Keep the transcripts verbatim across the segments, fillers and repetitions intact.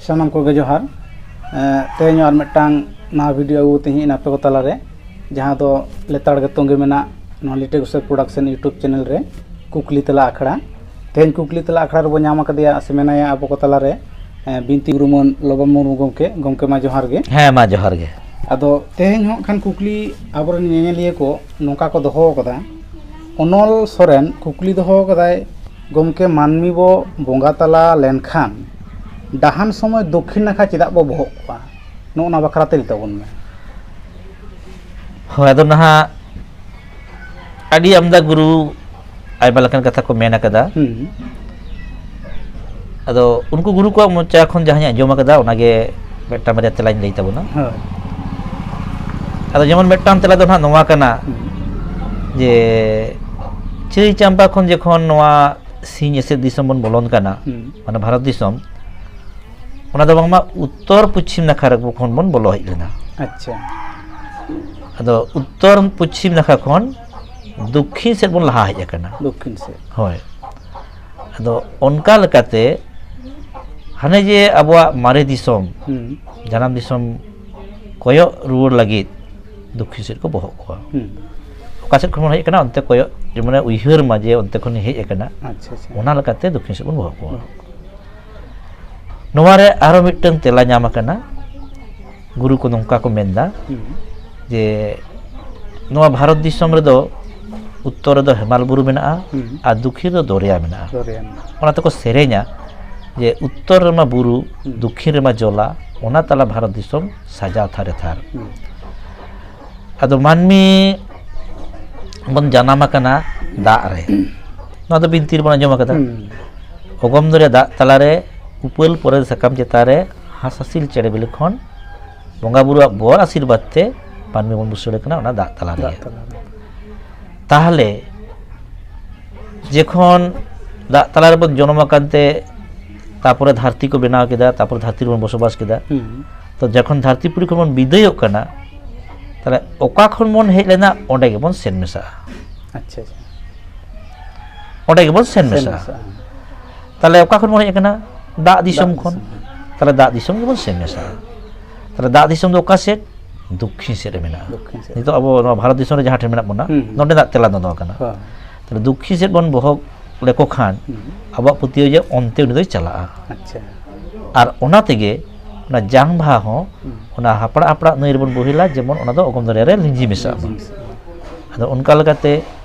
ᱥᱟᱱᱟᱢ ᱠᱚᱜᱮ ᱡᱚᱦᱟᱨ᱾ ᱮᱸ, ᱛᱮᱦᱮᱧ ᱟᱨ ᱢᱤᱫᱴᱟᱝ ᱱᱟᱣᱟ ᱵᱷᱤᱰᱤᱭᱳ ᱟᱹᱜᱩ ᱛᱮᱦᱮᱧ ᱟᱯᱮ ᱠᱚ ᱛᱟᱞᱟᱨᱮ, ᱡᱟᱦᱟᱸ ᱫᱚ ᱞᱮᱛᱟᱲ ᱜᱮ ᱛᱚᱸᱜᱮ ᱢᱮᱱᱟᱜ ᱱᱚᱣᱟ ᱞᱤᱴᱟᱹ ᱜᱳᱥᱟᱹᱭ ᱯᱨᱚᱰᱟᱠᱥᱚᱱ ᱭᱩᱴᱩᱵᱽ ᱪᱮᱱᱮᱞ ᱨᱮ ᱠᱩᱠᱞᱤ ᱛᱮᱞᱟ ᱟᱠᱷᱲᱟ᱾ ᱛᱮᱦᱮᱧ ᱠᱩᱠᱞᱤ ᱛᱮᱞᱟ ᱟᱠᱷᱲᱟ ᱨᱮᱵᱚ ᱧᱟᱢ ᱟᱠᱟᱫᱮᱭᱟ ᱥᱮ ᱢᱮᱱᱟᱭᱟ ᱟᱵᱚ ᱠᱚ ᱛᱟᱞᱟᱨᱮ, ᱮᱸ, ᱵᱤᱱᱛᱤ ᱜᱩᱨᱩᱢᱟᱹᱱ ᱞᱚᱵᱚ ᱢᱩᱨᱢᱩ ᱜᱚᱢᱠᱮ᱾ ᱜᱚᱢᱠᱮ, ᱢᱟ ᱡᱚᱦᱟᱨ ᱜᱮ᱾ ᱦᱮᱸ, ᱢᱟ ᱡᱚᱦᱟᱨ ᱜᱮ᱾ ᱟᱫᱚ ᱛᱮᱦᱮᱧ ᱦᱚᱸ ᱠᱷᱟᱱ ᱠᱩᱠᱞᱤ ᱟᱵᱚᱨᱮᱱ ᱧᱮᱧᱮᱞᱤᱭᱟᱹ ᱠᱚ ᱱᱚᱝᱠᱟ ᱠᱚ ᱫᱚᱦᱚ ᱟᱠᱟᱫᱟ, ᱚᱱᱚᱞ ᱥᱚᱨᱮᱱ ᱠᱩᱠᱞᱤ ᱫᱚᱦᱚ ᱟᱠᱟᱫᱟᱭ, "ᱜᱚᱢᱠᱮ, ᱢᱟᱹᱱᱢᱤ ᱵᱚ ᱵᱚᱸᱜᱟ ᱛᱟᱞᱟ ᱞᱮᱱᱠᱷᱟᱱ ᱰᱟᱦᱟᱱ ᱥᱚᱢᱚᱭ ᱫᱚᱠᱠᱷᱤᱱ ᱱᱟᱠᱷᱟ ᱪᱮᱫᱟᱜ ᱵᱚ ᱵᱚᱦᱚᱜ ᱠᱚᱣᱟ?" ᱱᱚᱜᱼᱚ ᱱᱟ ᱵᱟᱠᱷᱨᱟ ᱛᱮ ᱞᱟᱹᱭ ᱛᱟᱵᱚᱱ ᱢᱮ᱾ ᱦᱳᱭ, ᱟᱫᱚ ᱱᱟᱦᱟᱜ ᱟᱹᱰᱤ ᱟᱢᱫᱟ ᱜᱩᱨᱩ ᱟᱭᱢᱟ ᱞᱮᱠᱟᱱ ᱠᱟᱛᱷᱟ ᱠᱚ ᱢᱮᱱ ᱟᱠᱟᱫᱟ᱾ ᱦᱩᱸ᱾ ᱟᱫᱚ ᱩᱱᱠᱩ ᱜᱩᱨᱩ ᱠᱚᱣᱟᱜ ᱢᱚᱪᱟ ᱠᱷᱚᱱ ᱡᱟᱦᱟᱸᱧ ᱟᱸᱡᱚᱢ ᱟᱠᱟᱫᱟ, ᱚᱱᱟᱜᱮ ᱢᱤᱫᱴᱟᱝ ᱵᱟᱨᱭᱟ ᱛᱮᱞᱟᱧ ᱞᱟᱹᱭ ᱛᱟᱵᱚᱱᱟ᱾ ᱦᱳᱭ᱾ ᱟᱫᱚ ᱡᱮᱢᱚᱱ ᱢᱤᱫᱴᱟᱝ ᱛᱮᱞᱟ ᱫᱚ ᱱᱟᱦᱟᱜ ᱱᱚᱣᱟ ᱠᱟᱱᱟ, ᱦᱩᱸ᱾ ᱡᱮ ᱪᱟᱹᱭ ᱪᱟᱢᱯᱟ ᱠᱷᱚᱱ ᱡᱚᱠᱷᱚᱱ ᱱᱚᱣᱟ ᱥᱤᱧ ᱮᱥᱮᱫ ᱫᱤᱥᱚᱢ ᱵᱚᱱ ᱵᱚᱞᱚᱱ ᱠᱟᱱᱟ, ᱦᱩᱸ᱾ ᱢᱟᱱᱮ ᱵᱷᱟᱨᱚᱛ ᱫᱤᱥᱚᱢ, ᱚᱱᱟ ᱫᱚ ᱵᱟᱝᱢᱟ ᱩᱛᱛᱚᱨ ᱯᱚᱪᱷᱤᱢ ᱱᱟᱠᱷᱟ ᱨᱮ ᱠᱷᱚᱱ ᱵᱚᱱ ᱵᱚᱞᱚ ᱦᱮᱡ ᱞᱮᱱᱟ᱾ ᱟᱪᱪᱷᱟ᱾ ᱟᱫᱚ ᱩᱛᱛᱚᱨ ᱯᱚᱪᱷᱤᱢ ᱱᱟᱠᱷᱟ ᱠᱷᱚᱱ ᱫᱚᱠᱠᱷᱤᱱ ᱥᱮᱫ ᱵᱚᱱ ᱞᱟᱦᱟ ᱦᱮᱡ ᱟᱠᱟᱱᱟ᱾ ᱫᱚᱠᱠᱷᱤᱱ ᱥᱮᱫ᱾ ᱦᱳᱭ᱾ ᱟᱫᱚ ᱚᱱᱠᱟ ᱞᱮᱠᱟᱛᱮ ᱦᱟᱱᱮ ᱡᱮ ᱟᱵᱚᱣᱟᱜ ᱢᱟᱨᱮ ᱫᱤᱥᱚᱢ, ᱦᱩᱸ᱾ ᱡᱟᱱᱟᱢ ᱫᱤᱥᱚᱢ ᱠᱚᱭᱚᱜ ᱨᱩᱣᱟᱹᱲ ᱞᱟᱹᱜᱤᱫ ᱫᱚᱠᱠᱷᱤᱱ ᱥᱮᱫ ᱠᱚ ᱵᱚᱦᱚᱜ ᱠᱚᱣᱟ᱾ ᱦᱩᱸ᱾ ᱚᱠᱟ ᱥᱮᱫ ᱠᱷᱚᱱ ᱵᱚᱱ ᱦᱮᱡ ᱟᱠᱟᱱᱟ, ᱚᱱᱛᱮ ᱠᱚᱭᱚᱜ, ᱡᱮ ᱢᱟᱱᱮ ᱩᱭᱦᱟᱹᱨ ᱢᱟ ᱡᱮ ᱚᱱᱛᱮ ᱠᱷᱚᱱ ᱦᱮᱡ ᱟᱠᱟᱱᱟ, ᱟᱪᱪᱷᱟ, ᱟᱪᱪᱷᱟ᱾ ᱚᱱᱟ ᱞᱮᱠᱟᱛᱮ ᱫᱚᱠᱠᱷᱤᱱ ᱥᱮᱫ ᱵᱚᱱ ᱵᱚᱦᱚᱜ ᱠᱚᱣᱟ᱾ ᱦᱩᱸ᱾ ᱱᱚᱣᱟ ᱨᱮ ᱟᱨᱚ ᱢᱤᱫᱴᱟᱝ ᱛᱮᱞᱟ ᱧᱟᱢ ᱟᱠᱟᱱᱟ᱾ ᱜᱩᱨᱩ ᱠᱚ ᱱᱚᱝᱠᱟ ᱠᱚ ᱢᱮᱱᱫᱟ, ᱦᱩᱸ᱾ ᱡᱮ ᱱᱚᱣᱟ ᱵᱷᱟᱨᱚᱛ ᱫᱤᱥᱚᱢ ᱨᱮᱫᱚ ᱩᱛᱛᱚᱨ ᱨᱮᱫᱚ ᱦᱮᱢᱟᱞ ᱵᱩᱨᱩ ᱢᱮᱱᱟᱜᱼᱟ, ᱦᱩᱸ᱾ ᱟᱨ ᱫᱚᱠᱠᱷᱤᱱ ᱨᱮᱫᱚ ᱫᱚᱨᱭᱟ ᱢᱮᱱᱟᱜᱼᱟ᱾ ᱫᱚᱨᱭᱟ ᱢᱮᱱᱟᱜᱼᱟ᱾ ᱚᱱᱟ ᱛᱮᱠᱚ ᱥᱮᱨᱮᱧᱟ ᱡᱮ, "ᱩᱛᱛᱚᱨ ᱨᱮᱢᱟ ᱵᱩᱨᱩ, ᱦᱩᱸ᱾ ᱫᱚᱠᱠᱷᱤᱱ ᱨᱮᱢᱟ ᱡᱚᱞᱟ, ᱚᱱᱟ ᱛᱟᱞᱟ ᱵᱷᱟᱨᱚᱛ ᱫᱤᱥᱚᱢ ᱥᱟᱡᱟᱣ ᱛᱷᱟᱨᱮ ᱛᱷᱟᱨ᱾" ᱦᱩᱸ᱾ ᱟᱫᱚ ᱢᱟᱹᱱᱢᱤ ᱵᱚᱱ ᱡᱟᱱᱟᱢ ᱟᱠᱟᱱᱟ ᱫᱟᱜ ᱨᱮ᱾ ᱱᱚᱣᱟ ᱫᱚ ᱵᱤᱱᱛᱤ ᱨᱮᱵᱚᱱ ᱟᱸᱡᱚᱢ ᱟᱠᱟᱫᱟ᱾ ᱦᱩᱸ᱾ ᱚᱜᱚᱢ ᱫᱚᱨᱭᱟ ᱫᱟᱜ ᱛᱟᱞᱟᱨᱮ, ᱩᱯᱟᱹᱞ ᱯᱚᱨᱮ ᱥᱟᱠᱟᱢ ᱪᱮᱛᱟᱱ ᱨᱮ, ᱦᱟᱸᱥ ᱦᱟᱸᱥᱤᱞ ᱪᱮᱬᱮ ᱵᱤᱞᱤ ᱠᱷᱚᱱ, ᱵᱚᱸᱜᱟ ᱵᱩᱨᱩᱣᱟᱜ ᱵᱚᱨ ᱟᱥᱤᱨᱵᱟᱫᱽ ᱛᱮ ᱢᱟᱹᱱᱢᱤ ᱵᱚᱱ ᱵᱩᱥᱟᱹᱲ ᱟᱠᱟᱱᱟ ᱚᱱᱟ ᱫᱟᱜ ᱛᱟᱞᱟ ᱫᱟᱜ ᱨᱮᱜᱮ᱾ ᱛᱟᱞᱟ ᱨᱮ᱾ ᱛᱟᱦᱞᱮ ᱡᱚᱠᱷᱚᱱ ᱫᱟᱜ ᱛᱟᱞᱟ ᱨᱮᱵᱚᱱ ᱡᱚᱱᱚᱢ ᱟᱠᱟᱱ ᱛᱮ, ᱛᱟᱯᱚᱨᱮ ᱫᱷᱟᱹᱨᱛᱤ ᱠᱚ ᱵᱮᱱᱟᱣ ᱠᱮᱫᱟ, ᱛᱟᱯᱚᱨᱮ ᱫᱷᱟᱹᱨᱛᱤ ᱨᱮᱵᱚᱱ ᱵᱚᱥᱚᱵᱟᱥ ᱠᱮᱫᱟ᱾ ᱦᱩᱸ᱾ ᱛᱚ ᱡᱚᱠᱷᱚᱱ ᱫᱷᱟᱹᱨᱛᱤ ᱯᱩᱨᱤ ᱠᱷᱚᱱ ᱵᱚᱱ ᱵᱤᱫᱟᱹᱭᱚᱜ ᱠᱟᱱᱟ, ᱛᱟᱦᱞᱮ ᱚᱠᱟ ᱠᱷᱚᱱ ᱵᱚᱱ ᱦᱮᱡ ᱞᱮᱱᱟ, ᱚᱸᱰᱮ ᱜᱮᱵᱚᱱ ᱥᱮᱱ ᱢᱮᱥᱟᱜᱼᱟ᱾ ᱟᱪᱪᱷᱟ, ᱟᱪᱪᱷᱟ᱾ ᱚᱸᱰᱮ ᱜᱮᱵᱚᱱ ᱥᱮᱱ ᱥᱮᱱ ᱢᱮᱥᱟᱜᱼᱟ᱾ ᱢᱮᱥᱟᱜᱼᱟ᱾ ᱛᱟᱦᱞᱮ ᱚᱠᱟ ᱠᱷᱚᱱ ᱵᱚᱱ ᱦᱮᱡ ᱟᱠᱟᱱᱟ? ᱫᱟᱜ ᱫᱤᱥᱚᱢ ᱫᱟᱜ ᱠᱷᱚᱱ᱾ ᱫᱤᱥᱚᱢ᱾ ᱛᱟᱦᱚᱞᱮ ᱫᱟᱜ ᱫᱤᱥᱚᱢ ᱜᱮᱵᱚᱱ ᱥᱮᱱ ᱢᱮᱥᱟᱜᱼᱟ᱾ ᱛᱟᱦᱚᱞᱮ ᱫᱟᱜ ᱫᱤᱥᱚᱢ ᱫᱚ ᱚᱠᱟ ᱥᱮᱫ? ᱫᱚᱠᱠᱷᱤᱱ ᱥᱮᱫ ᱨᱮ ᱢᱮᱱᱟᱜᱼᱟ᱾ ᱫᱚᱠᱠᱷᱤᱱ ᱥᱮᱫ᱾ ᱱᱤᱛᱚᱜ ᱟᱵᱚ ᱱᱚᱣᱟ ᱵᱷᱟᱨᱚᱛ ᱫᱤᱥᱚᱢ ᱨᱮ ᱡᱟᱦᱟᱸ ᱴᱷᱮᱱ ᱢᱮᱱᱟᱜ ᱵᱚᱱᱟ, ᱦᱩᱸ, ᱦᱩᱸ᱾ ᱱᱚᱸᱰᱮᱱᱟᱜ ᱛᱮᱞᱟ ᱫᱚ ᱱᱚᱣᱟ ᱠᱟᱱᱟ᱾ ᱦᱳᱭ᱾ ᱛᱟᱦᱚᱞᱮ ᱫᱚᱠᱠᱷᱤᱱ ᱥᱮᱫ ᱵᱚᱱ ᱵᱚᱦᱚᱜ ᱞᱮᱠᱚ ᱠᱷᱟᱱ, ᱦᱩᱸ᱾ ᱟᱵᱚᱣᱟᱜ ᱯᱟᱹᱛᱭᱟᱹᱣ ᱡᱮ ᱚᱱᱛᱮ ᱩᱱᱤ ᱫᱚᱭ ᱪᱟᱞᱟᱜᱼᱟ᱾ ᱟᱪᱪᱷᱟ᱾ ᱟᱨ ᱚᱱᱟ ᱛᱮᱜᱮ ᱚᱱᱟ ᱡᱟᱝ ᱵᱟᱦᱟ ᱦᱚᱸ, ᱦᱩᱸ᱾ ᱚᱱᱟ ᱦᱟᱯᱲᱟᱜ ᱦᱟᱯᱲᱟᱜ ᱱᱟᱹᱭ ᱨᱮᱵᱚᱱ ᱵᱳᱦᱮᱞᱟ, ᱡᱮᱢᱚᱱ ᱚᱱᱟ ᱫᱚ ᱚᱜᱚᱢ ᱫᱚᱨᱭᱟ ᱨᱮ ᱞᱤᱸᱡᱤ ᱢᱮᱥᱟᱜ ᱢᱟ᱾ ᱞᱤᱸᱡᱤ ᱢᱮᱥᱟᱜ ᱢᱟ᱾ ᱟᱫᱚ ᱚᱱᱠᱟ ᱞᱮᱠᱟᱛᱮ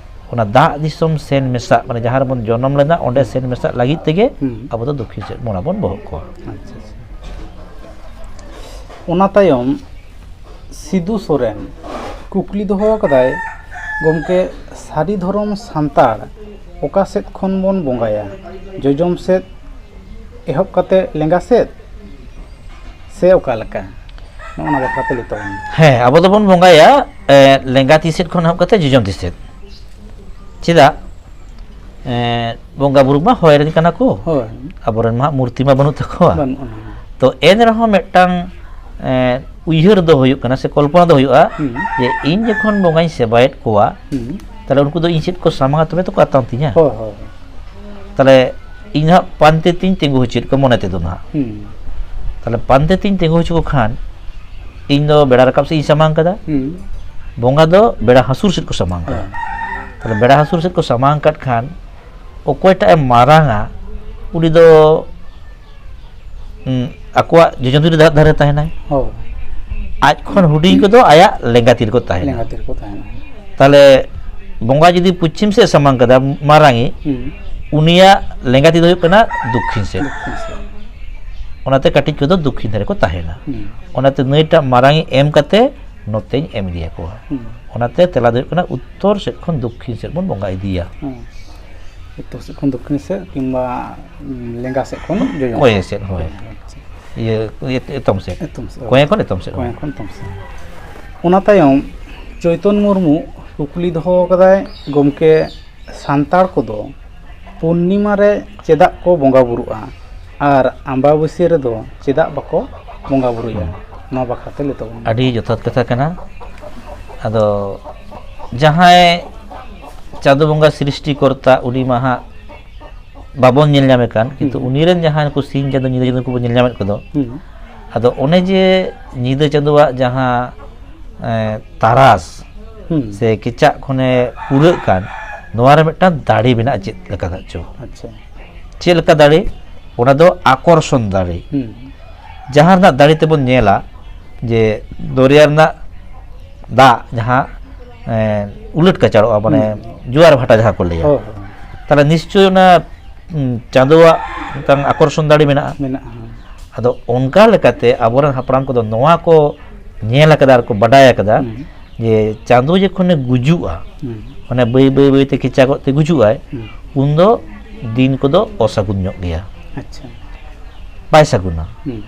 ᱚᱱᱟ ᱫᱟᱜ ᱫᱤᱥᱚᱢ ᱥᱮᱱ ᱢᱮᱥᱟᱜ, ᱢᱟᱱᱮ ᱡᱟᱦᱟᱸ ᱨᱮᱵᱚᱱ ᱡᱚᱱᱚᱢ ᱞᱮᱱᱟ, ᱚᱸᱰᱮ ᱦᱩᱸ᱾ ᱥᱮᱱ ᱢᱮᱥᱟᱜ ᱞᱟᱹᱜᱤᱫ ᱛᱮᱜᱮ ᱦᱩᱸ᱾ ᱟᱵᱚ ᱫᱚ ᱫᱚᱠᱠᱷᱤᱱ ᱥᱮᱫ ᱢᱚᱱᱟ ᱵᱚᱱ ᱵᱚᱦᱚᱜ ᱠᱚᱣᱟ᱾ ᱟᱪᱪᱷᱟ, ᱟᱪᱪᱷᱟ᱾ ᱚᱱᱟ ᱛᱟᱭᱚᱢ ᱥᱤᱫᱩ ᱥᱚᱨᱮᱱ ᱠᱩᱠᱞᱤ ᱫᱚᱦᱚ ᱟᱠᱟᱫᱟᱭ, ᱜᱚᱢᱠᱮ, ᱥᱟᱹᱨᱤ ᱫᱷᱚᱨᱚᱢ ᱥᱟᱱᱛᱟᱲ ᱚᱠᱟ ᱥᱮᱫ ᱠᱷᱚᱱ ᱵᱚᱱ ᱵᱚᱸᱜᱟᱭᱟ? ᱡᱚᱡᱚᱢ ᱥᱮᱫ ᱮᱦᱚᱵ ᱠᱟᱛᱮ ᱞᱮᱸᱜᱟ ᱥᱮᱫ, ᱥᱮ ᱚᱠᱟ ᱞᱮᱠᱟ? ᱱᱚᱜᱼᱚ ᱱᱟ ᱵᱟᱠᱷᱨᱟ ᱛᱮ ᱞᱟᱹᱭ ᱛᱟᱵᱚᱱ ᱢᱮ᱾ ᱦᱮᱸ, ᱟᱵᱚ ᱫᱚᱵᱚᱱ ᱵᱚᱸᱜᱟᱭᱟ, ᱮ, ᱞᱮᱸᱜᱟ ᱛᱤ ᱥᱮᱫ ᱠᱷᱚᱱ ᱮᱦᱚᱵ ᱠᱟᱛᱮ ᱡᱚᱡᱚᱢ ᱛᱤ ᱥᱮᱫ᱾ ᱪᱮᱫᱟᱜ? ᱮ, ᱵᱚᱸᱜᱟ ᱵᱩᱨᱩ ᱢᱟ ᱦᱚᱭ ᱨᱮᱱ ᱠᱟᱱᱟ ᱠᱚ᱾ ᱦᱳᱭ᱾ ᱟᱵᱚᱨᱮᱱ ᱢᱟ ᱢᱩᱨᱛᱤ ᱢᱟ ᱵᱟᱹᱱᱩᱜ ᱛᱟᱠᱚᱣᱟ᱾ ᱵᱟᱹᱱᱩᱜᱼᱟ᱾ ᱛᱚ ᱮᱱ ᱨᱮᱦᱚᱸ ᱢᱤᱫᱴᱟᱝ, ᱮ, ᱩᱭᱦᱟᱹᱨ ᱫᱚ ᱦᱩᱭᱩᱜ ᱠᱟᱱᱟ ᱥᱮ ᱠᱚᱞᱯᱚᱱᱟ ᱫᱚ ᱦᱩᱭᱩᱜᱼᱟ, ᱦᱩᱸ᱾ ᱡᱮ ᱤᱧ ᱡᱚᱠᱷᱚᱱ ᱵᱚᱸᱜᱟᱧ ᱥᱮᱵᱟᱭᱮᱫ ᱠᱚᱣᱟ, ᱦᱩᱸ᱾ ᱛᱟᱦᱞᱮ ᱩᱱᱠᱩ ᱫᱚ ᱤᱧ ᱥᱮᱫ ᱠᱚ ᱥᱟᱢᱟᱝᱟ, ᱛᱚᱵᱮ ᱛᱚᱠᱚ ᱟᱛᱟᱝ ᱛᱤᱧᱟ᱾ ᱦᱳᱭ, ᱦᱳᱭ᱾ ᱛᱟᱦᱞᱮ ᱤᱧ ᱦᱟᱸᱜ ᱯᱟᱱᱛᱮ ᱛᱤᱧ ᱛᱤᱸᱜᱩ ᱦᱚᱪᱚᱭᱮᱫ ᱠᱚᱣᱟ ᱢᱚᱱᱮ ᱛᱮᱫᱚ ᱱᱟᱦᱟᱜ᱾ ᱦᱩᱸ᱾ ᱛᱟᱦᱞᱮ ᱯᱟᱱᱛᱮ ᱛᱤᱧ ᱛᱤᱸᱜᱩ ᱦᱚᱪᱚ ᱠᱚ ᱠᱷᱟᱱ, ᱤᱧ ᱫᱚ ᱵᱮᱲᱟ ᱨᱟᱠᱟᱵ ᱥᱮᱫ ᱤᱧ ᱥᱟᱢᱟᱝ ᱠᱟᱫᱟ, ᱦᱩᱸ᱾ ᱵᱚᱸᱜᱟ ᱫᱚ ᱵᱮᱲᱟ ᱦᱟᱹᱥᱩᱨ ᱥᱮᱫ ᱠᱚ ᱥᱟᱢᱟᱝ ᱠᱟᱫᱟ᱾ ᱦᱮᱸ᱾ ᱛᱟᱦᱞᱮ ᱵᱮᱲᱟ ᱦᱟᱹᱥᱩᱨ ᱥᱮᱫ ᱠᱚ ᱥᱟᱢᱟᱝ ᱠᱟᱫ ᱠᱷᱟᱱ, ᱚᱠᱚᱭᱴᱟᱜ ᱮ ᱢᱟᱨᱟᱝᱟ, ᱩᱱᱤ ᱫᱚ, ᱩᱸ, ᱟᱠᱚᱣᱟᱜ ᱡᱚᱡᱚᱢ ᱛᱤ ᱨᱮ ᱫᱷᱟᱨᱮ ᱛᱟᱦᱮᱱᱟᱭ᱾ ᱦᱳᱭ᱾ ᱟᱡ ᱠᱷᱚᱱ ᱦᱩᱰᱤᱧ ᱠᱚᱫᱚ ᱟᱭᱟᱜ ᱞᱮᱸᱜᱟ ᱛᱤ ᱨᱮᱠᱚ ᱛᱟᱦᱮᱱᱟ᱾ ᱞᱮᱸᱜᱟ ᱛᱤ ᱨᱮᱠᱚ ᱛᱟᱦᱮᱱᱟ᱾ ᱛᱟᱦᱞᱮ ᱵᱚᱸᱜᱟ ᱡᱩᱫᱤ ᱯᱚᱪᱷᱤᱢ ᱥᱮᱫ ᱥᱟᱢᱟᱝ ᱠᱟᱫᱟ, ᱢᱟᱨᱟᱝᱤᱡ, ᱦᱩᱸ᱾ ᱩᱱᱤᱭᱟᱜ ᱞᱮᱸᱜᱟ ᱛᱤ ᱫᱚ ᱦᱩᱭᱩᱜ ᱠᱟᱱᱟ ᱫᱚᱠᱠᱷᱤᱱ ᱥᱮᱫ᱾ ᱫᱚᱠᱠᱷᱤᱱ ᱥᱮᱫ᱾ ᱚᱱᱟᱛᱮ ᱠᱟᱹᱴᱤᱡ ᱠᱚᱫᱚ ᱫᱚᱠᱠᱷᱤᱱ ᱫᱷᱟᱨᱮ ᱠᱚ ᱛᱟᱦᱮᱱᱟ᱾ ᱦᱩᱸ᱾ ᱚᱱᱟᱛᱮ ᱱᱟᱹᱭᱴᱟᱜ ᱢᱟᱨᱟᱝᱤᱡ ᱮᱢ ᱠᱟᱛᱮ ᱱᱚᱛᱮᱧ ᱮᱢ ᱤᱫᱤᱭᱟᱠᱚᱣᱟ᱾ ᱦᱩᱸ᱾ ᱚᱱᱟᱛᱮ ᱛᱮᱞᱟ ᱫᱚ ᱦᱩᱭᱩᱜ ᱠᱟᱱᱟ ᱩᱛᱛᱚᱨ ᱥᱮᱫ ᱠᱷᱚᱱ ᱫᱚᱠᱠᱷᱤᱱ ᱥᱮᱫ ᱵᱚᱱ ᱵᱚᱸᱜᱟ ᱤᱫᱤᱭᱟ᱾ ᱦᱩᱸ᱾ ᱩᱛᱛᱚᱨ ᱥᱮᱫ ᱠᱷᱚᱱ ᱫᱚᱠᱠᱷᱤᱱ ᱥᱮᱫ ᱠᱤᱝᱵᱟ, ᱩᱸ, ᱞᱮᱸᱜᱟ ᱥᱮᱫ ᱠᱷᱚᱱ ᱡᱚᱡᱚᱢ᱾ ᱠᱚᱭᱮ ᱥᱮᱫ, ᱦᱳᱭ᱾ ᱟᱪᱪᱷᱟ᱾ ᱤᱭᱟᱹ, ᱤᱭᱟᱹ, ᱮᱛᱚᱢ ᱥᱮᱫ᱾ ᱮᱛᱚᱢ ᱥᱮᱫ, ᱦᱳᱭ᱾ ᱠᱚᱭᱮ ᱠᱷᱚᱱ ᱮᱛᱚᱢ ᱥᱮᱫ, ᱠᱚᱭᱮ ᱦᱳᱭ᱾ ᱠᱷᱚᱱ ᱮᱛᱚᱢ ᱥᱮᱫ᱾ ᱚᱱᱟ ᱛᱟᱭᱚᱢ ᱪᱳᱭᱛᱚᱱ ᱢᱩᱨᱢᱩ ᱠᱩᱠᱞᱤ ᱫᱚᱦᱚ ᱟᱠᱟᱫᱟᱭ, ᱜᱚᱢᱠᱮ, ᱥᱟᱱᱛᱟᱲ ᱠᱚᱫᱚ ᱯᱩᱨᱱᱤᱢᱟ ᱨᱮ ᱪᱮᱫᱟᱜ ᱠᱚ ᱵᱚᱸᱜᱟ ᱵᱩᱨᱩᱜᱼᱟ ᱟᱨ ᱟᱢᱵᱟᱵᱟᱹᱥᱭᱟᱹ ᱨᱮᱫᱚ ᱪᱮᱫᱟᱜ ᱵᱟᱠᱚ ᱵᱚᱸᱜᱟ ᱵᱩᱨᱩᱭᱟ? ᱦᱩᱸ᱾ ᱱᱚᱣᱟ ᱵᱟᱠᱷᱨᱟ ᱛᱮ ᱞᱟᱹᱭ ᱛᱟᱵᱚᱱ ᱢᱮ᱾ ᱟᱹᱰᱤ ᱡᱚᱛᱷᱟᱛ ᱠᱟᱛᱷᱟ ᱠᱟᱱᱟ᱾ ᱟᱫᱚ ᱡᱟᱦᱟᱸᱭ ᱪᱟᱸᱫᱳ ᱵᱚᱸᱜᱟ ᱥᱨᱤᱥᱴᱤ ᱠᱚᱨᱛᱟ, ᱩᱱᱤ ᱢᱟ ᱦᱟᱸᱜ ᱵᱟᱵᱚᱱ ᱧᱮᱞ ᱧᱟᱢᱮ ᱠᱟᱱ, ᱠᱤᱱᱛᱩ ᱦᱩᱸ᱾ ᱩᱱᱤ ᱨᱮᱱ ᱡᱟᱦᱟᱸᱭ ᱱᱩᱠᱩ ᱥᱤᱧ ᱪᱟᱸᱫᱚ ᱧᱤᱫᱟᱹ ᱪᱟᱸᱫᱚ ᱠᱚᱵᱚᱱ ᱧᱮᱞ ᱧᱟᱢᱮᱫ ᱠᱚᱫᱚ, ᱦᱩᱸ᱾ ᱟᱫᱚ ᱚᱱᱮ ᱡᱮ ᱧᱤᱫᱟᱹ ᱪᱟᱸᱫᱚᱣᱟᱜ ᱡᱟᱦᱟᱸ, ᱮ, ᱛᱟᱨᱟᱥ ᱦᱩᱸ᱾ ᱥᱮ ᱠᱮᱪᱟᱜ ᱠᱷᱚᱱᱮ ᱯᱩᱨᱟᱹᱜ ᱠᱟᱱ, ᱱᱚᱣᱟ ᱨᱮ ᱢᱤᱫᱴᱟᱝ ᱫᱟᱲᱮ ᱢᱮᱱᱟᱜᱼᱟ, ᱪᱮᱫ ᱞᱮᱠᱟ ᱪᱚ᱾ ᱟᱪᱪᱷᱟ᱾ ᱪᱮᱫ ᱞᱮᱠᱟ ᱫᱟᱲᱮ? ᱚᱱᱟ ᱫᱚ ᱟᱠᱚᱨᱥᱚᱱ ᱫᱟᱲᱮ᱾ ᱦᱩᱸ᱾ ᱡᱟᱦᱟᱸ ᱨᱮᱱᱟᱜ ᱫᱟᱲᱮ ᱛᱮᱵᱚᱱ ᱧᱮᱞᱟ ᱡᱮ ᱫᱚᱨᱭᱟ ᱨᱮᱱᱟᱜ ᱫᱟᱜ ᱡᱟᱦᱟᱸ, ᱮ, ᱩᱞᱟᱹᱴ ᱠᱟᱪᱟᱲᱚᱜᱼᱟ, ᱢᱟᱱᱮ ᱦᱩᱸ᱾ ᱡᱳᱣᱟᱨ ᱵᱷᱟᱴᱟ ᱡᱟᱦᱟᱸ ᱠᱚ ᱞᱟᱹᱭᱟ, ᱦᱳᱭ, ᱦᱳᱭ᱾ ᱛᱟᱦᱚᱞᱮ ᱱᱤᱥᱪᱳᱭ ᱚᱱᱟ, ᱩᱸ, ᱪᱟᱸᱫᱳᱣᱟᱜ ᱢᱤᱫᱴᱟᱝ ᱟᱠᱚᱨᱥᱚᱱ ᱫᱟᱲᱮ ᱢᱮᱱᱟᱜᱼᱟ᱾ ᱢᱮᱱᱟᱜᱼᱟ, ᱦᱳᱭ᱾ ᱟᱫᱚ ᱚᱱᱠᱟ ᱞᱮᱠᱟᱛᱮ ᱟᱵᱚᱨᱮᱱ ᱦᱟᱯᱲᱟᱢ ᱠᱚᱫᱚ ᱱᱚᱣᱟ ᱠᱚ ᱧᱮᱞ ᱟᱠᱟᱫᱟ ᱟᱨ ᱠᱚ ᱵᱟᱰᱟᱭ ᱟᱠᱟᱫᱟ ᱦᱩᱸ᱾ ᱡᱮ ᱪᱟᱸᱫᱳ ᱡᱚᱠᱷᱚᱱᱮ ᱜᱩᱡᱩᱜᱼᱟ, ᱦᱩᱸ᱾ ᱢᱟᱱᱮ ᱵᱟᱹᱭ ᱵᱟᱹᱭ ᱵᱟᱹᱭ ᱛᱮ ᱠᱮᱪᱟᱜᱚᱜ ᱛᱮ ᱜᱩᱡᱩᱜᱼᱟᱭ, ᱦᱩᱸ᱾ ᱩᱱᱫᱚ ᱫᱤᱱ ᱠᱚᱫᱚ ᱚᱥᱟᱹᱜᱩᱱ ᱧᱚᱜ ᱜᱮᱭᱟ᱾ ᱟᱪᱪᱷᱟ᱾ ᱵᱟᱭ ᱥᱟᱹᱜᱩᱱᱟ᱾ ᱦᱩᱸ᱾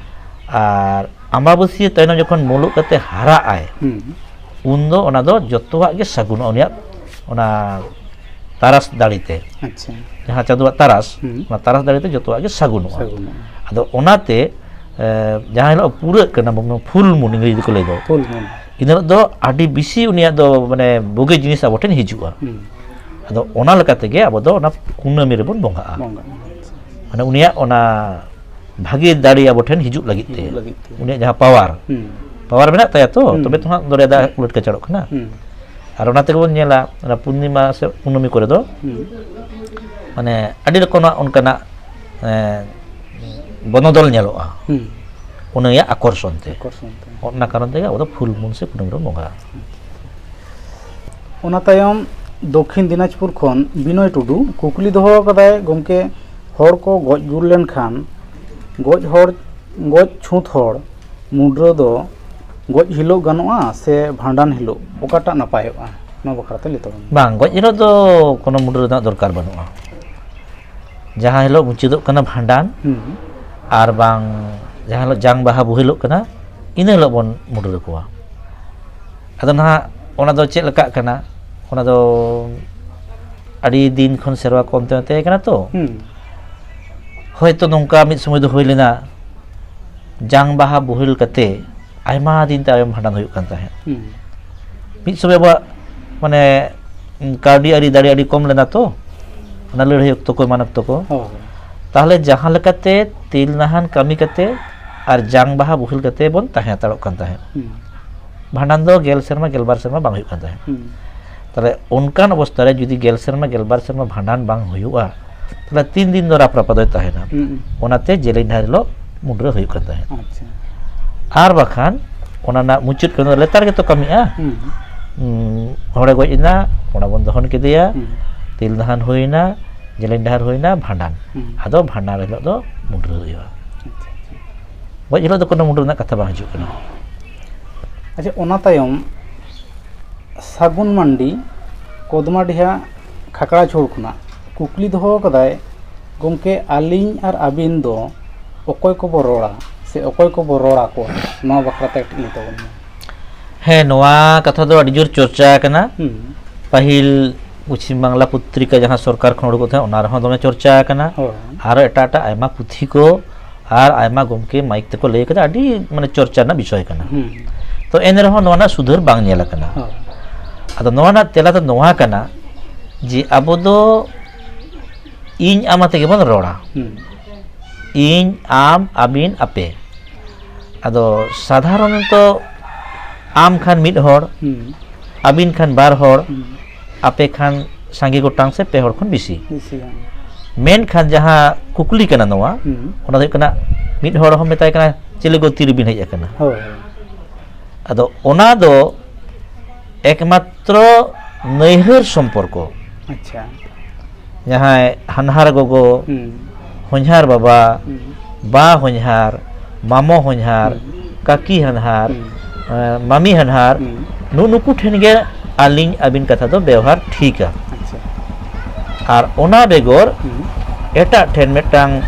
ᱟᱨ ᱟᱢᱵᱟᱵᱟᱹᱥᱭᱟᱹ ᱛᱟᱭᱱᱚᱢ ᱡᱚᱠᱷᱚᱱ ᱢᱩᱞᱩᱜ ᱠᱟᱛᱮ ᱦᱟᱨᱟᱜ ᱟᱭ, ᱦᱩᱸ᱾ ᱩᱱᱫᱚ ᱚᱱᱟ ᱫᱚ ᱡᱚᱛᱚᱣᱟᱜ ᱜᱮ ᱥᱟᱹᱜᱩᱱᱚᱜᱼᱟ, ᱩᱱᱤᱭᱟᱜ ᱚᱱᱟ ᱛᱟᱨᱟᱥ ᱫᱟᱲᱮ ᱛᱮ᱾ ᱟᱪᱪᱷᱟ᱾ ᱡᱟᱦᱟᱸ ᱪᱟᱸᱫᱳᱣᱟᱜ ᱛᱟᱨᱟᱥ, ᱦᱩᱸ᱾ ᱚᱱᱟ ᱛᱟᱨᱟᱥ ᱫᱟᱲᱮ ᱛᱮ ᱡᱚᱛᱚᱣᱟᱜ ᱜᱮ ᱥᱟᱹᱜᱩᱱᱚᱜᱼᱟ᱾ ᱥᱟᱹᱜᱩᱱᱚᱜᱼᱟ᱾ ᱟᱫᱚ ᱚᱱᱟᱛᱮ, ᱮ, ᱡᱟᱦᱟᱸ ᱦᱤᱞᱳᱜ ᱯᱩᱨᱟᱹᱜ ᱠᱟᱱᱟ, ᱵᱚᱱ ᱯᱷᱩᱞ ᱢᱩᱱ ᱤᱝᱨᱮᱡᱤ ᱛᱮᱠᱚ ᱞᱟᱹᱭ ᱫᱚ, ᱯᱷᱩᱞ ᱢᱩᱱ᱾ ᱤᱱᱟᱹ ᱦᱤᱞᱳᱜ ᱫᱚ ᱟᱹᱰᱤ ᱵᱮᱥᱤ ᱩᱱᱤᱭᱟᱜ ᱫᱚ ᱢᱟᱱᱮ ᱵᱩᱜᱤ ᱡᱤᱱᱤᱥ ᱟᱵᱚ ᱴᱷᱮᱱ ᱦᱤᱡᱩᱜᱼᱟ᱾ ᱦᱩᱸ᱾ ᱟᱫᱚ ᱚᱱᱟ ᱞᱮᱠᱟ ᱛᱮᱜᱮ ᱟᱵᱚ ᱫᱚ ᱚᱱᱟ ᱠᱩᱱᱟᱹᱢᱤ ᱨᱮᱵᱚᱱ ᱵᱚᱸᱜᱟᱜᱼᱟ᱾ ᱵᱚᱸᱜᱟ᱾ ᱢᱟᱱᱮ ᱩᱱᱤᱭᱟᱜ ᱚᱱᱟ ᱵᱷᱟᱜᱮ ᱫᱟᱲᱮ ᱟᱵᱚ ᱴᱷᱮᱱ ᱦᱤᱡᱩᱜ ᱞᱟᱹᱜᱤᱫ ᱛᱮ, ᱦᱤᱡᱩᱜ ᱞᱟᱹᱜᱤᱫ ᱛᱮ᱾ ᱩᱱᱤᱭᱟᱜ ᱡᱟᱦᱟᱸ ᱯᱟᱣᱟᱨ, ᱦᱩᱸ᱾ ᱯᱟᱣᱟᱨ ᱢᱮᱱᱟᱜ ᱛᱟᱭᱟ ᱛᱚ, ᱦᱩᱸ᱾ ᱛᱚᱵᱮ ᱛᱚ ᱦᱟᱸᱜ ᱫᱚᱨᱭᱟ ᱫᱟᱜ ᱩᱞᱟᱹᱴ ᱠᱟᱪᱟᱲᱚᱜ ᱠᱟᱱᱟ᱾ ᱦᱩᱸ᱾ ᱟᱨ ᱚᱱᱟ ᱛᱮᱜᱮ ᱵᱚᱱ ᱧᱮᱞᱟ, ᱚᱱᱟ ᱯᱩᱨᱱᱤᱢᱟ ᱥᱮ ᱠᱩᱱᱟᱹᱢᱤ ᱠᱚᱨᱮ ᱫᱚ, ᱦᱩᱸ᱾ ᱢᱟᱱᱮ, ᱟᱹᱰᱤ ᱨᱚᱠᱚᱢᱟᱜ ᱚᱱᱠᱟᱱᱟᱜ, ᱮᱸ, ᱵᱚᱱᱚᱫᱚᱞ ᱧᱮᱞᱚᱜᱼᱟ᱾ ᱦᱩᱸ᱾ ᱩᱱᱤᱭᱟᱜ ᱟᱠᱚᱨᱥᱚᱱ ᱛᱮ᱾ ᱟᱠᱚᱨᱥᱚᱱ ᱛᱮ᱾ ᱚᱱᱟ ᱠᱟᱨᱚᱱ ᱛᱮᱜᱮ ᱟᱵᱚ ᱫᱚ ᱯᱷᱩᱞ ᱢᱩᱱ ᱥᱮ ᱠᱩᱱᱟᱹᱢᱤ ᱵᱚᱱ ᱵᱚᱸᱜᱟᱜᱼᱟ᱾ ᱚᱱᱟ ᱛᱟᱭᱚᱢ ᱫᱚᱠᱠᱷᱤᱱ ᱫᱤᱱᱟᱡᱽᱯᱩᱨ ᱠᱷᱚᱱ ᱵᱤᱱᱚᱭ ᱴᱩᱰᱩ ᱠᱩᱠᱞᱤ ᱫᱚᱦᱚ ᱟᱠᱟᱫᱟᱭ, ᱜᱚᱢᱠᱮ, ᱦᱚᱲ ᱠᱚ ᱜᱚᱡ ᱜᱩᱨ ᱞᱮᱱᱠᱷᱟᱱ ᱜᱚᱡ ᱦᱚᱲ, ᱜᱚᱡ ᱪᱷᱩᱸᱛ ᱦᱚᱲ ᱢᱩᱰᱨᱟᱹ ᱫᱚ ᱜᱚᱡ ᱦᱤᱞᱳᱜ ᱜᱟᱱᱚᱜᱼᱟ ᱥᱮ ᱵᱷᱟᱸᱰᱟᱱ ᱦᱤᱞᱳᱜ, ᱚᱠᱟᱴᱟᱜ ᱱᱟᱯᱟᱭᱚᱜᱼᱟ? ᱱᱚᱣᱟ ᱵᱟᱠᱷᱨᱟ ᱛᱮ ᱞᱟᱹᱭ ᱛᱟᱵᱚᱱ ᱢᱮ᱾ ᱵᱟᱝ, ᱜᱚᱡ ᱦᱤᱞᱳᱜ ᱫᱚ ᱠᱳᱱᱳ ᱢᱩᱰᱨᱟᱹ ᱨᱮᱱᱟᱜ ᱫᱚᱨᱠᱟᱨ ᱵᱟᱹᱱᱩᱜᱼᱟ᱾ ᱡᱟᱦᱟᱸ ᱦᱤᱞᱳᱜ ᱢᱩᱪᱟᱹᱫᱚᱜ ᱠᱟᱱᱟ ᱵᱷᱟᱸᱰᱟᱱ, ᱦᱩᱸ᱾ ᱟᱨ ᱵᱟᱝ ᱡᱟᱦᱟᱸ ᱦᱤᱞᱳᱜ ᱡᱟᱝ ᱵᱟᱦᱟ ᱵᱳᱦᱮᱞᱚᱜ ᱠᱟᱱᱟ, ᱤᱱᱟᱹ ᱦᱤᱞᱳᱜ ᱵᱚᱱ ᱢᱩᱰᱨᱟᱹ ᱠᱚᱣᱟ᱾ ᱟᱫᱚ ᱱᱟᱦᱟᱜ ᱚᱱᱟ ᱫᱚ ᱪᱮᱫ ᱞᱮᱠᱟᱜ ᱠᱟᱱᱟ? ᱚᱱᱟ ᱫᱚ ᱟᱹᱰᱤ ᱫᱤᱱ ᱠᱷᱚᱱ ᱥᱮᱨᱣᱟ ᱠᱚ ᱚᱱᱛᱮ ᱱᱚᱛᱮ ᱠᱟᱱᱟ ᱛᱚ᱾ ᱦᱩᱸ᱾ ᱦᱳᱭᱛᱳ ᱱᱚᱝᱠᱟ ᱢᱤᱫ ᱥᱚᱢᱚᱭ ᱫᱚ ᱦᱩᱭ ᱞᱮᱱᱟ, ᱡᱟᱝ ᱵᱟᱦᱟ ᱵᱳᱦᱮᱞ ᱠᱟᱛᱮ ᱟᱭᱢᱟ ᱫᱤᱱ ᱛᱟᱭᱚᱢ ᱵᱷᱟᱸᱰᱟᱱ ᱦᱩᱭᱩᱜ ᱠᱟᱱ ᱛᱟᱦᱮᱸᱫ᱾ ᱦᱩᱸ᱾ ᱢᱤᱫ ᱥᱚᱢᱚᱭ ᱟᱵᱚᱣᱟᱜ, ᱢᱟᱱᱮ, ᱠᱟᱹᱣᱰᱤ ᱟᱹᱨᱤ ᱫᱟᱲᱮ ᱟᱹᱰᱤ ᱠᱚᱢ ᱞᱮᱱᱟ ᱛᱚ, ᱚᱱᱟ ᱞᱟᱹᱲᱦᱟᱹᱭ ᱚᱠᱛᱚ ᱠᱚ, ᱮᱢᱟᱱ ᱚᱠᱛᱚ ᱠᱚ᱾ ᱦᱳᱭ᱾ ᱛᱟᱦᱚᱞᱮ ᱡᱟᱦᱟᱸ ᱞᱮᱠᱟᱛᱮ ᱛᱤᱞ ᱱᱟᱦᱟᱱ ᱠᱟᱹᱢᱤ ᱠᱟᱛᱮ ᱟᱨ ᱡᱟᱝ ᱵᱟᱦᱟ ᱵᱳᱦᱮᱞ ᱠᱟᱛᱮ ᱵᱚᱱ ᱛᱟᱦᱮᱸ ᱦᱟᱛᱟᱲᱚᱜ ᱠᱟᱱ ᱛᱟᱦᱮᱸᱫ᱾ ᱦᱩᱸ᱾ ᱵᱷᱟᱸᱰᱟᱱ ᱫᱚ ᱜᱮᱞ ᱥᱮᱨᱢᱟ, ᱜᱮᱞᱵᱟᱨ ᱥᱮᱨᱢᱟ ᱵᱟᱝ ᱦᱩᱭᱩᱜ ᱠᱟᱱ ᱛᱟᱦᱮᱸᱫ᱾ ᱦᱩᱸ᱾ ᱛᱟᱦᱚᱞᱮ ᱚᱱᱠᱟᱱ ᱚᱵᱚᱥᱛᱟ ᱨᱮ ᱡᱩᱫᱤ ᱜᱮᱞ ᱥᱮᱨᱢᱟ, ᱜᱮᱞᱵᱟᱨ ᱥᱮᱨᱢᱟ ᱵᱷᱟᱸᱰᱟᱱ ᱵᱟᱝ ᱦᱩᱭᱩᱜᱼᱟ, ᱛᱟᱦᱚᱞᱮ ᱛᱤᱱ ᱫᱤᱱ ᱫᱚ ᱨᱟᱯ ᱨᱟᱯᱟ ᱫᱚᱭ ᱛᱟᱦᱮᱱᱟ᱾ ᱦᱩᱸ᱾ ᱚᱱᱟᱛᱮ ᱡᱮᱞᱮᱧ ᱰᱟᱦᱟᱨ ᱦᱤᱞᱳᱜ ᱢᱩᱰᱨᱟᱹ ᱦᱩᱭᱩᱜ ᱠᱟᱱ ᱛᱟᱦᱮᱸᱫ᱾ ᱟᱪᱪᱷᱟ᱾ ᱟᱨ ᱵᱟᱠᱷᱟᱱ ᱚᱱᱟ ᱨᱮᱱᱟᱜ ᱢᱩᱪᱟᱹᱫ ᱠᱟᱹᱢᱤ ᱫᱚ ᱞᱮᱛᱟᱲ ᱜᱮᱛᱚ ᱠᱟᱹᱢᱤᱜᱼᱟ᱾ ᱦᱩᱸ᱾ ᱩᱸ, ᱦᱚᱲᱮ ᱜᱚᱡ ᱮᱱᱟ, ᱚᱱᱟ ᱵᱚᱱ ᱫᱚᱦᱚᱱ ᱠᱮᱫᱮᱭᱟ, ᱦᱩᱸ᱾ ᱛᱤᱞ ᱱᱟᱦᱟᱱ ᱦᱩᱭᱱᱟ, ᱡᱮᱞᱮᱧ ᱰᱟᱦᱟᱨ ᱦᱩᱭᱱᱟ, ᱵᱷᱟᱸᱰᱟᱱ᱾ ᱦᱩᱸ᱾ ᱟᱫᱚ ᱵᱷᱟᱸᱰᱟᱱ ᱦᱤᱞᱳᱜ ᱫᱚ ᱢᱩᱰᱨᱟᱹ ᱦᱩᱭᱩᱜᱼᱟ᱾ ᱟᱪᱪᱷᱟ, ᱟᱪᱪᱷᱟ᱾ ᱜᱚᱡ ᱦᱤᱞᱳᱜ ᱫᱚ ᱠᱳᱱᱳ ᱢᱩᱰᱨᱟᱹ ᱨᱮᱱᱟᱜ ᱠᱟᱛᱷᱟ ᱵᱟᱝ ᱦᱤᱡᱩᱜ ᱠᱟᱱᱟ᱾ ᱟᱪᱪᱷᱟ, ᱚᱱᱟ ᱛᱟᱭᱚᱢ ᱥᱟᱹᱜᱩᱱ ᱢᱟᱱᱰᱤ, ᱠᱚᱫᱢᱟᱰᱤᱦᱟ, ᱠᱷᱟᱠᱲᱟ ᱡᱷᱳᱲ ᱠᱷᱚᱱᱟᱜ ᱠᱩᱠᱞᱤ ᱫᱚᱦᱚ ᱠᱟᱫᱟᱭ, ᱜᱚᱢᱠᱮ, ᱟᱹᱞᱤᱧ ᱟᱨ ᱟᱹᱵᱤᱱ ᱫᱚ ᱚᱠᱚᱭ ᱠᱚᱵᱚ ᱨᱚᱲᱟ ᱥᱮ ᱚᱠᱚᱭ ᱠᱚᱵᱚ ᱨᱚᱲ ᱟᱠᱚᱣᱟ? ᱱᱚᱣᱟ ᱵᱟᱠᱷᱨᱟ ᱛᱮ ᱠᱟᱹᱴᱤᱡ ᱞᱟᱹᱭ ᱛᱟᱵᱚᱱ ᱢᱮ᱾ ᱦᱮᱸ, ᱱᱚᱣᱟ ᱠᱟᱛᱷᱟ ᱫᱚ ᱟᱹᱰᱤ ᱡᱳᱨ ᱪᱚᱨᱪᱟ ᱟᱠᱟᱱᱟ᱾ ᱦᱩᱸ᱾ ᱯᱟᱹᱦᱤᱞ ᱯᱚᱪᱷᱤᱢ ᱵᱟᱝᱞᱟ ᱯᱚᱛᱨᱤᱠᱟ ᱡᱟᱦᱟᱸ ᱥᱚᱨᱠᱟᱨ ᱠᱷᱚᱱ ᱩᱰᱩᱠᱚᱜ ᱛᱟᱦᱮᱸᱫ, ᱚᱱᱟ ᱨᱮᱦᱚᱸ ᱫᱚᱢᱮ ᱪᱚᱨᱪᱟ ᱟᱠᱟᱱᱟ᱾ ᱦᱳᱭ᱾ ᱟᱨᱚ ᱮᱴᱟᱜ ᱮᱴᱟᱜ ᱟᱭᱢᱟ ᱯᱩᱛᱷᱤ ᱠᱚ ᱟᱨ ᱟᱭᱢᱟ ᱜᱚᱢᱠᱮ ᱢᱟᱭᱤᱠ ᱛᱮᱠᱚ ᱞᱟᱹᱭ ᱠᱟᱫᱟ, ᱟᱹᱰᱤ ᱢᱟᱱᱮ ᱪᱚᱨᱪᱟ ᱨᱮᱱᱟᱜ ᱵᱤᱥᱚᱭ ᱠᱟᱱᱟ᱾ ᱦᱩᱸ᱾ ᱛᱚ ᱮᱱ ᱨᱮᱦᱚᱸ ᱱᱚᱣᱟ ᱨᱮᱱᱟᱜ ᱥᱩᱫᱷᱟᱹᱨ ᱵᱟᱝ ᱧᱮᱞ ᱟᱠᱟᱱᱟ᱾ ᱦᱳᱭ᱾ ᱟᱫᱚ ᱱᱚᱣᱟ ᱨᱮᱱᱟᱜ ᱛᱮᱞᱟ ᱫᱚ ᱱᱚᱣᱟ ᱠᱟᱱᱟ ᱡᱮ ᱟᱵᱚ ᱫᱚ ᱤᱧ ᱟᱢ ᱟᱛᱮ ᱜᱮᱵᱚᱱ ᱨᱚᱲᱟ᱾ ᱦᱩᱸ᱾ ᱤᱧ, ᱟᱢ, ᱟᱹᱵᱤᱱ, ᱟᱯᱮ᱾ ᱟᱫᱚ ᱥᱟᱫᱷᱟᱨᱚᱱᱚᱛᱚ ᱟᱢ ᱠᱷᱟᱱ ᱢᱤᱫ ᱦᱚᱲ, ᱦᱩᱸ᱾ ᱟᱹᱵᱤᱱ ᱠᱷᱟᱱ ᱵᱟᱨ ᱦᱚᱲ, ᱦᱩᱸ᱾ ᱟᱯᱮ ᱠᱷᱟᱱ ᱥᱟᱸᱜᱮ ᱜᱚᱴᱟᱝ ᱥᱮ ᱯᱮ ᱦᱚᱲ ᱠᱷᱚᱱ ᱵᱮᱥᱤ᱾ ᱵᱮᱥᱤ, ᱦᱮᱸ᱾ ᱢᱮᱱᱠᱷᱟᱱ ᱡᱟᱦᱟᱸ ᱠᱩᱠᱞᱤ ᱠᱟᱱᱟ ᱱᱚᱣᱟ, ᱦᱩᱸ᱾ ᱚᱱᱟ ᱫᱚ ᱦᱩᱭᱩᱜ ᱠᱟᱱᱟ, ᱢᱤᱫ ᱦᱚᱲ ᱦᱚᱸ ᱢᱮᱛᱟᱭ ᱠᱟᱱᱟ, "ᱪᱮᱞᱮ ᱜᱳᱥᱴᱤ ᱨᱮᱵᱤᱱ ᱦᱮᱡ ᱟᱠᱟᱱᱟ?" ᱦᱳᱭ, ᱦᱳᱭ᱾ ᱟᱫᱚ ᱚᱱᱟ ᱫᱚ ᱮᱠᱢᱟᱛᱨᱚ ᱱᱟᱹᱭᱦᱟᱹᱨ ᱥᱚᱢᱯᱚᱨᱠᱚ᱾ ᱟᱪᱪᱷᱟ᱾ ᱡᱟᱦᱟᱸᱭ ᱦᱟᱱᱦᱟᱨ ᱜᱚᱜᱚ, ᱦᱩᱸ᱾ ᱦᱚᱧᱦᱟᱨ ᱵᱟᱵᱟ, ᱦᱩᱸ᱾ ᱵᱟ ᱦᱚᱧᱦᱟᱨ, ᱢᱟᱢᱚ ᱦᱚᱧᱦᱟᱨ, ᱦᱩᱸ᱾ ᱠᱟᱹᱠᱤ ᱦᱟᱱᱦᱟᱨ, ᱦᱩᱸ᱾ ᱮᱸ, ᱢᱟᱢᱤ ᱦᱟᱱᱦᱟᱨ, ᱦᱩᱸ᱾ ᱱᱩᱜᱼᱩ ᱱᱩᱠᱩ ᱴᱷᱮᱱ ᱜᱮ ᱟᱹᱞᱤᱧ ᱟᱹᱵᱤᱱ ᱠᱟᱛᱷᱟ ᱫᱚ ᱵᱮᱣᱦᱟᱨ ᱴᱷᱤᱠᱟ᱾ ᱟᱪᱪᱷᱟ᱾ ᱟᱨ ᱚᱱᱟ ᱵᱮᱜᱚᱨ ᱦᱩᱸ᱾ ᱮᱴᱟᱜ ᱴᱷᱮᱱ ᱢᱤᱫᱴᱟᱝ,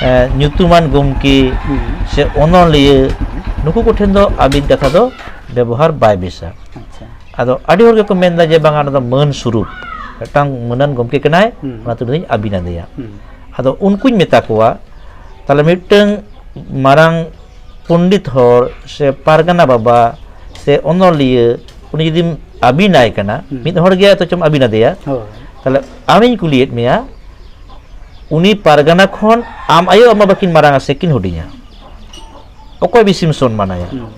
ᱮᱸ, ᱧᱩᱛᱩᱢᱟᱱ ᱜᱚᱢᱠᱮ ᱦᱩᱸ᱾ ᱥᱮ ᱚᱱᱚᱞᱤᱭᱟᱹ, ᱦᱩᱸ᱾ ᱱᱩᱠᱩ ᱠᱚᱴᱷᱮᱱ ᱫᱚ ᱟᱹᱵᱤᱱ ᱠᱟᱛᱷᱟ ᱫᱚ ᱵᱮᱵᱚᱦᱟᱨ ᱵᱟᱭ ᱵᱮᱥᱟ᱾ ᱟᱪᱪᱷᱟ᱾ ᱟᱫᱚ ᱟᱹᱰᱤ ᱦᱚᱲ ᱜᱮᱠᱚ ᱢᱮᱱᱫᱟ ᱡᱮ, "ᱵᱟᱝᱟ, ᱚᱱᱟ ᱫᱚ ᱢᱟᱹᱱ ᱥᱩᱨᱩᱯ, ᱢᱤᱫᱴᱟᱝ ᱢᱟᱹᱱᱟᱱ ᱜᱚᱢᱠᱮ ᱠᱟᱱᱟᱭ, ᱦᱩᱸ᱾ ᱚᱱᱟ ᱛᱮ ᱩᱱᱤ ᱫᱚᱧ ᱟᱹᱵᱤᱱ ᱟᱫᱮᱭᱟ᱾" ᱦᱩᱸ᱾ ᱟᱫᱚ ᱩᱱᱠᱩᱧ ᱢᱮᱛᱟ ᱠᱚᱣᱟ, ᱛᱟᱦᱞᱮ ᱢᱤᱫᱴᱟᱝ ᱢᱟᱨᱟᱝ ᱯᱚᱱᱰᱤᱛ ᱦᱚᱲ ᱥᱮ ᱯᱟᱨᱜᱟᱱᱟ ᱵᱟᱵᱟ ᱥᱮ ᱚᱱᱚᱞᱤᱭᱟᱹ, ᱩᱱᱤ ᱡᱩᱫᱤᱢ ᱟᱹᱵᱤᱱᱟᱭ ᱠᱟᱱᱟ, ᱦᱩᱸ᱾ ᱢᱤᱫ ᱦᱚᱲ ᱜᱮ ᱚᱛᱷᱚᱪᱚᱢ ᱟᱹᱵᱤᱱ ᱟᱫᱮᱭᱟ, ᱦᱳᱭ᱾ ᱛᱟᱦᱞᱮ ᱟᱢᱤᱧ ᱠᱩᱞᱤᱭᱮᱫ ᱢᱮᱭᱟ, ᱩᱱᱤ ᱯᱟᱨᱜᱟᱱᱟ ᱠᱷᱚᱱ ᱟᱢ ᱟᱭᱳ ᱟᱢ ᱵᱟᱵᱟ ᱠᱤᱱ ᱢᱟᱨᱟᱝᱟ ᱥᱮ ᱠᱤᱱ ᱦᱩᱰᱤᱧᱟ? ᱚᱠᱚᱭ ᱵᱮᱥᱤᱢ ᱥᱚᱱᱢᱟᱱᱟᱭᱟ? ᱦᱩᱸ᱾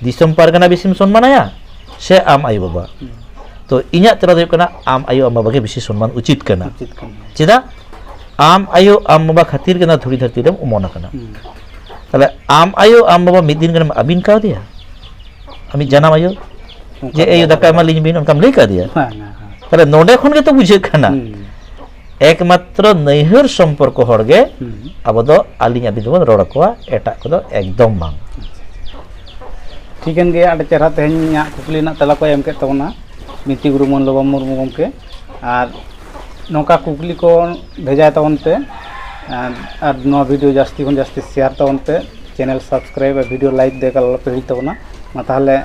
ᱫᱤᱥᱚᱢ ᱯᱟᱨᱜᱟᱱᱟ ᱵᱮᱥᱤᱢ ᱥᱚᱱᱢᱟᱱᱟᱭᱟ ᱥᱮ ᱟᱢ ᱟᱭᱳ ᱵᱟᱵᱟ? ᱦᱩᱸ᱾ ᱛᱚ ᱤᱧᱟᱹᱜ ᱛᱮᱞᱟ ᱫᱚ ᱦᱩᱭᱩᱜ ᱠᱟᱱᱟ, ᱟᱢ ᱟᱭᱳ ᱟᱢ ᱵᱟᱵᱟ ᱜᱮ ᱵᱮᱥᱤ ᱥᱚᱱᱢᱟᱱ ᱩᱪᱤᱛ ᱠᱟᱱᱟ᱾ ᱩᱪᱤᱛ ᱠᱟᱱᱟ᱾ ᱪᱮᱫᱟᱜ? ᱟᱢ ᱟᱭᱳ ᱟᱢ ᱵᱟᱵᱟ ᱠᱷᱟᱹᱛᱤᱨ ᱜᱮ ᱱᱚᱣᱟ ᱫᱷᱩᱲᱤ ᱫᱷᱟᱹᱨᱛᱤ ᱨᱮᱢ ᱚᱢᱚᱱ ᱟᱠᱟᱱᱟ᱾ ᱦᱩᱸ᱾ ᱛᱟᱦᱞᱮ ᱟᱢ ᱟᱭᱳ ᱟᱢ ᱵᱟᱵᱟ ᱢᱤᱫ ᱫᱤᱱ ᱜᱟᱱᱮᱢ ᱟᱹᱵᱤᱱ ᱠᱟᱣᱫᱮᱭᱟ? ᱟᱢᱤᱡ ᱡᱟᱱᱟᱢ ᱟᱭᱳ, ᱚᱱᱠᱟ ᱡᱮ ᱫᱚ ᱟᱭᱳ ᱵᱟᱝ ᱫᱟᱠᱟ ᱦᱩᱭᱩᱜᱼᱟ᱾ ᱮᱢᱟᱞᱤᱧ ᱵᱤᱱ, ᱚᱱᱠᱟᱢ ᱞᱟᱹᱭ ᱠᱟᱣᱫᱮᱭᱟ? ᱵᱟᱝ, ᱵᱟᱝ, ᱵᱟᱝ᱾ ᱛᱟᱦᱞᱮ ᱱᱚᱰᱮ ᱠᱷᱚᱱ ᱜᱮᱛᱚ ᱵᱩᱡᱷᱟᱹᱜ ᱠᱟᱱᱟ᱾ ᱦᱩᱸ᱾ ᱮᱠᱢᱟᱛᱨᱚ ᱱᱟᱹᱭᱦᱟᱹᱨ ᱥᱚᱢᱯᱚᱨᱠᱚ ᱦᱚᱲ ᱜᱮ ᱦᱩᱸ᱾ ᱟᱵᱚ ᱫᱚ ᱟᱹᱞᱤᱧ ᱟᱹᱵᱤᱱ ᱫᱚᱵᱚᱱ ᱨᱚᱲ ᱟᱠᱚᱣᱟ, ᱮᱴᱟᱜ ᱠᱚᱫᱚ ᱮᱠᱫᱚᱢ ᱵᱟᱝ᱾ ᱴᱷᱤᱠᱟᱹᱱ ᱜᱮᱭᱟ, ᱟᱹᱰᱤ ᱪᱮᱦᱨᱟ ᱛᱮᱦᱮᱧᱟᱜ ᱠᱩᱠᱞᱤ ᱨᱮᱱᱟᱜ ᱛᱮᱞᱟ ᱠᱚ ᱮᱢ ᱠᱮᱫ ᱛᱟᱵᱚᱱᱟ ᱵᱤᱱᱛᱤ ᱜᱩᱨᱩ ᱢᱟᱹᱱᱞᱚᱵᱟ ᱢᱩᱨᱢᱩ ᱜᱚᱢᱠᱮ᱾ ᱟᱨ ᱱᱚᱝᱠᱟ ᱠᱩᱠᱞᱤ ᱠᱚ ᱵᱷᱮᱡᱟᱭ ᱛᱟᱵᱚᱱ ᱯᱮ, ᱟᱨ, ᱟᱨ ᱱᱚᱣᱟ ᱵᱷᱤᱰᱤᱭᱳ ᱡᱟᱹᱥᱛᱤ ᱠᱷᱚᱱ ᱡᱟᱹᱥᱛᱤ ᱥᱮᱭᱟᱨ ᱛᱟᱵᱚᱱ ᱯᱮ, ᱪᱮᱱᱮᱞ ᱥᱟᱵᱥᱠᱨᱟᱭᱤᱵ ᱟᱨ ᱵᱷᱤᱰᱤᱭᱳ ᱞᱟᱭᱤᱠ ᱫᱚ ᱮᱠᱟᱞ ᱟᱞᱚᱯᱮ ᱦᱤᱲᱤᱧ ᱛᱟᱵᱚᱱᱟ᱾ ᱢᱟ ᱛᱟᱦᱚᱞᱮ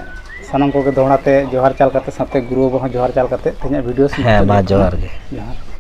ᱥᱟᱱᱟᱢ ᱠᱚᱜᱮ ᱫᱚᱦᱲᱟ ᱛᱮ ᱡᱚᱦᱟᱨ ᱪᱟᱞ ᱠᱟᱛᱮ, ᱥᱟᱶᱛᱮ ᱜᱩᱨᱩ ᱵᱟᱵᱟ ᱦᱚᱸ ᱡᱚᱦᱟᱨ ᱪᱟᱞ ᱠᱟᱛᱮ ᱛᱮᱦᱮᱧᱟᱜ ᱵᱷᱤᱰᱤᱭᱳ ᱥᱮᱫ ᱦᱮᱸ, ᱢᱟ ᱢᱩᱪᱟᱹᱫ ᱦᱩᱭᱩᱜ ᱠᱟᱱᱟ᱾ ᱡᱚᱦᱟᱨ ᱜᱮ᱾ ᱡᱚᱦᱟᱨ᱾